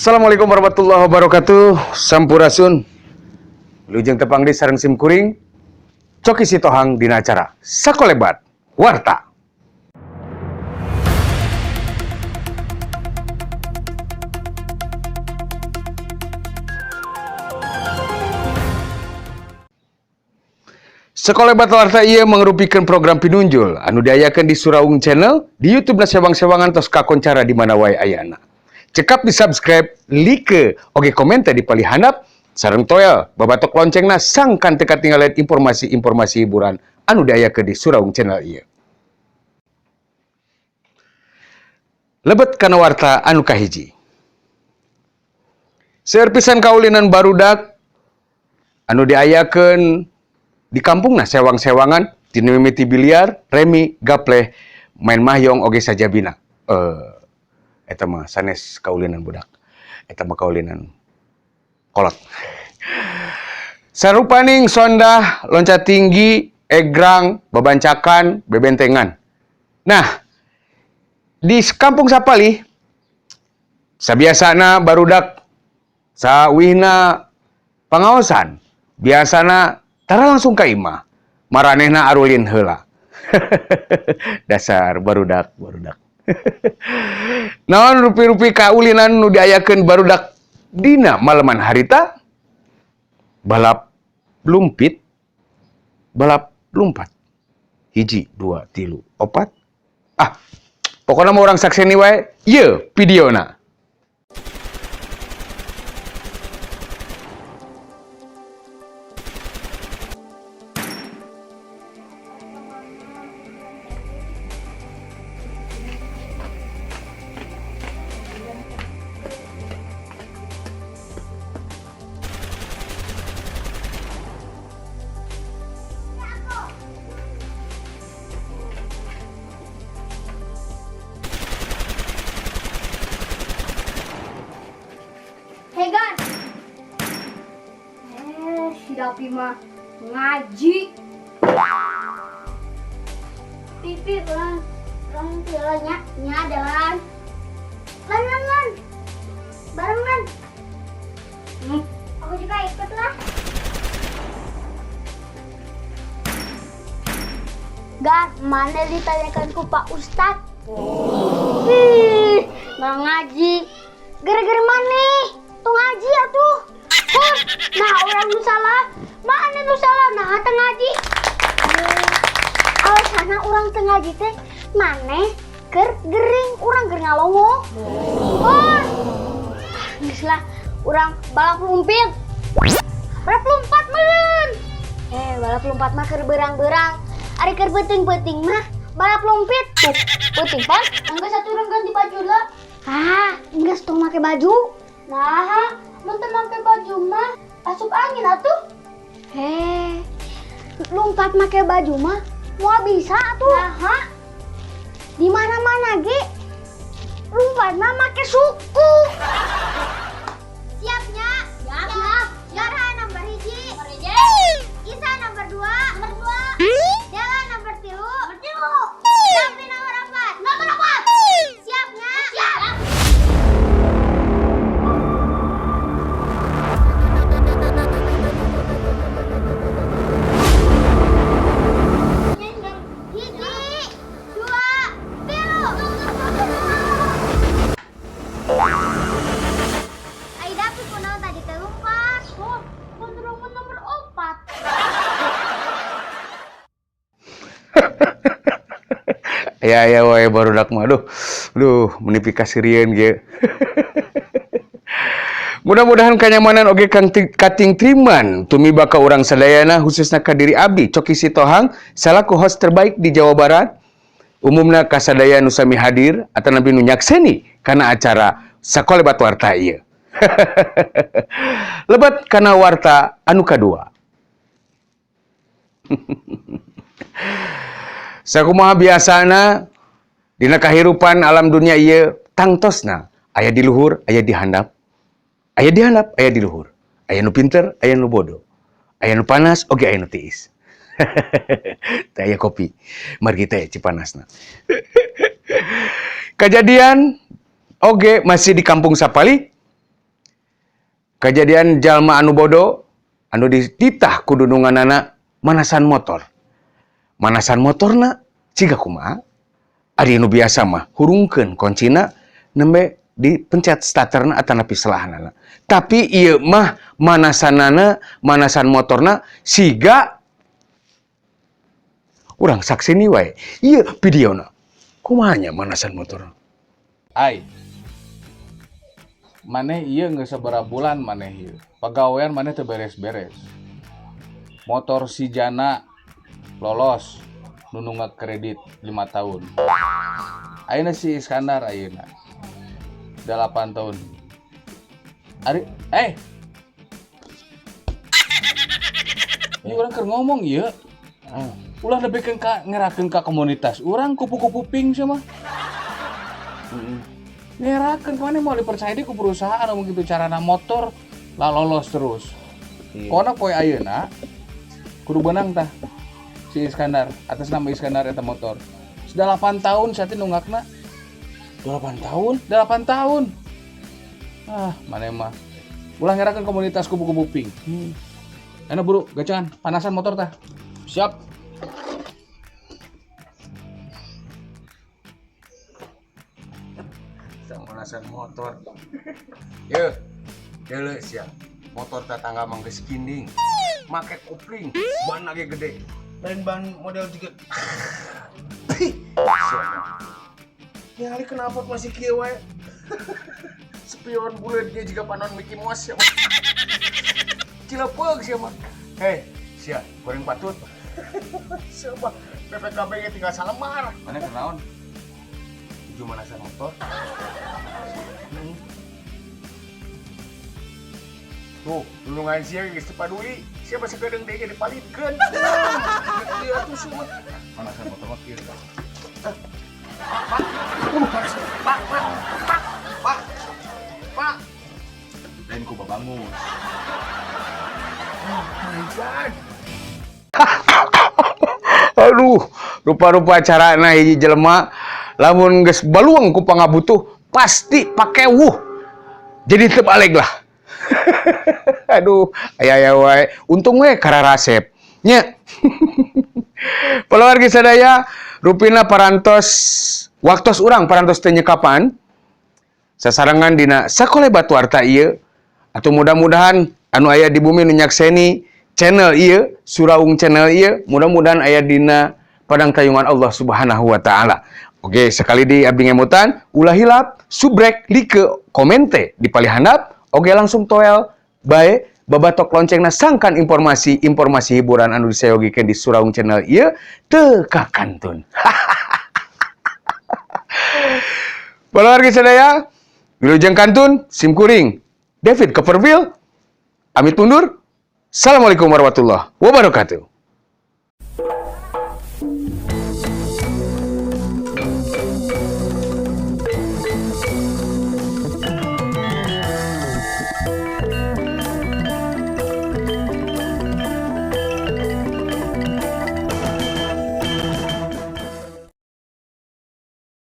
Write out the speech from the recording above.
Assalamualaikum warahmatullahi wabarakatuh. Sampurasun. Wilujeng tepang deui sareng sim kuring Coki Sitohang dina acara Sakolebat Warta. Sakolebat Warta ieu mangrupikeun program pinunjul anu diayakeun di Suraung Channel di YouTube na sewang-sewangan tos kakoncara di mana wae ayana. Cekap di subscribe, like, oge komentar di palih handap sareng toel babatok loncengna sangkan teu katinggalan informasi-informasi hiburan anu diayakeun di Suraung Channel ieu. Lebet kana warta anu kahiji. Seueur pisan kaulinan barudak anu diayakeun di kampungna sewang-sewangan tina mimiti biliar, remi, gapleh, main mahjong oge sajabina. Eta mah sanes kaulinan budak. Eta mah kaulinan kolot. Sarupaning sondah, loncat tinggi, egrang, babancakan, bebentengan. Nah, di kampung Sapali sabiasana barudak sawihna pangaosan biasana tara langsung ka imah, maranehna arulin heula. Dasar barudak barudak. Naon rupi-rupi kaulinan nu diayakeun barudak dina maleman harita? Balap lumpit, balap lumpat. Hiji, dua, tilu, opat. Ah, pokoknya mah urang sakseni wae ieu videona. Hei Gan. Eh, si Dapi mah ngaji. Pipi urang urang nya nya jalan. Lan lan lan. Bareng lan. Aku juga ikut lah. Gan, mana ditanyakan ku Pak Ustad? Ih, malah ngaji. Gara-gara mana? Tuh ngaji ya tuh. Hur, nah urang nu salah. Mana nu salah? Nah, teu ngaji. Alasanna urang teu ngaji teh maneh keur gering, urang keur ngalongok. Hur. Geus lah, urang balap lumpit. Balap lompat meureun. Eh, balap lompat mah keur beurang-beurang. Ari keur peuting-peuting mah balap lumpit. Tuh, peuting pan, enggeus atuh urang ganti baju lah. Ah, enggeus tong make baju. Nah, mun teu make baju mah asup angin atuh. Heh, lompat make baju mah moal bisa atuh. Nah, di mana-mana ge lompat mah make suku. Siapnya? Siap. Yarha nomor 1. Nomor 1. Isa nomor 2. Nomor 2. Dela nomor 3. Nomor 3. Dapi nomor 4. Nomor 4. Siapnya? Siap. 1, 2, 3. Ai Dapi kunaon tadi teh lompat? Oh, kontrol nomor 4. Ya ya wae barudak mah, aduh. Duh, meuni pikasirieun ge. Mudah-mudahan kanyamanan oge kang katingtriman tumiba ka urang sadayana, khususna ka diri abdi Coki Sitohang salaku host terbaik di Jawa Barat, umumna ka sadaya nu sami hadir atanapi nu nyakseni kana acara Sakolebat Warta ieu. Lebat kana warta anu kadua. Sakumaha biasana dina kahirupan alam dunia ieu, tangtosna aya di luhur, aya di handap. Aya di handap, aya di luhur. Aya nu pinter, aya nu bodoh. Aya nu panas, oge aya nu tiis. Teh aya kopi. Margi teh cipanasna. Kejadian oge masih di kampung Sapali. Kejadian jalma anu bodoh anu dititah ku dununganana manasan motor. Manasan motorna ciga kumaha? Ari nu biasa mah hurungkeun kuncina, nembe dipencet starterna atanapi selahanana. Tapi ieu mah manasanana, manasan motorna siga urang saksini wae. Ieu videona. Kumaha nya manasan motor? Ai. Maneh ieu geus sabaraha bulan maneh ieu. Pagawean maneh teu beres-beres. Motor si Jana lolos nu nunggak kredit 5 tahun. Ayeuna si Iskandar ayeuna 8 tahun. Ari eh. Ieu urang keur ngomong ieu. Ulah lebihkeun ka ngerakeun ka komunitas urang kupu-kupu pink sia mah. Ngerakeun ka maneh mau dipercaya di ku perusahaan ngomong gitu carana motor lah lolos terus. Pokona poe ayeuna kudu beunang tah si Iskandar, atas nama Iskandar eta motor. Sudah 8 tahun saat nunggakna. 8 tahun? 8 tahun. Ah, maneh mah. Ulah ngerakeun komunitas kupu-kupu pink. Enak buru, gacangan, panasan motor tah. Siap. Panasan motor. Ye, deuleu sia. Motor tetangga mah geus kinding. Make kupling, ban lagi gede. Lain ban model juga. Ningali kenapa masih kieu wae? Spion buleut ge jiga panon Mickey Mouse sia mah. Cilepeug sia mah. Hei, sia goreng patut. Sia mah BPKB ge tinggal salembar. Maneh kunaon? Tujuh manasan motor. Tuh, nulungan sia geus teu paduli. Sia masih kedeung deui ge dipalidkeun. Ieu atuh sia mah. Panasan motor mah kieu tah. Pak, pak, pak, pak, pak. Lain ku babangus. Oh my God. Aduh, rupa-rupa carana hiji jelema lamun geus baluang ku pangabutuh pasti pake wuh. Jadi teu baleg lah. Aduh, aya-aya wae. Untung we kararasep. Nya. Palawargi sadaya, rupina parantos waktos urang parantos teu nyekapan sasarengan dina sakolebat warta ieu, atau mudah-mudahan anu aya di bumi nu nyakseni channel ieu, Suraung channel ieu, mudah-mudahan aya dina padang tayungan Allah Subhanahu wa taala. Oke, sekali di abdi ngemutan, ulah hilap, subrek, like, komente di palih handap, oke langsung toel, bae, babatok loncengna sangkan informasi-informasi hiburan anu disayogikeun di Suraung channel ieu teu kakantun. Palawargi sadaya, wilujeng kantun, sim kuring, David Copperfield, amit mundur. Assalamualaikum warahmatullahi wabarakatuh.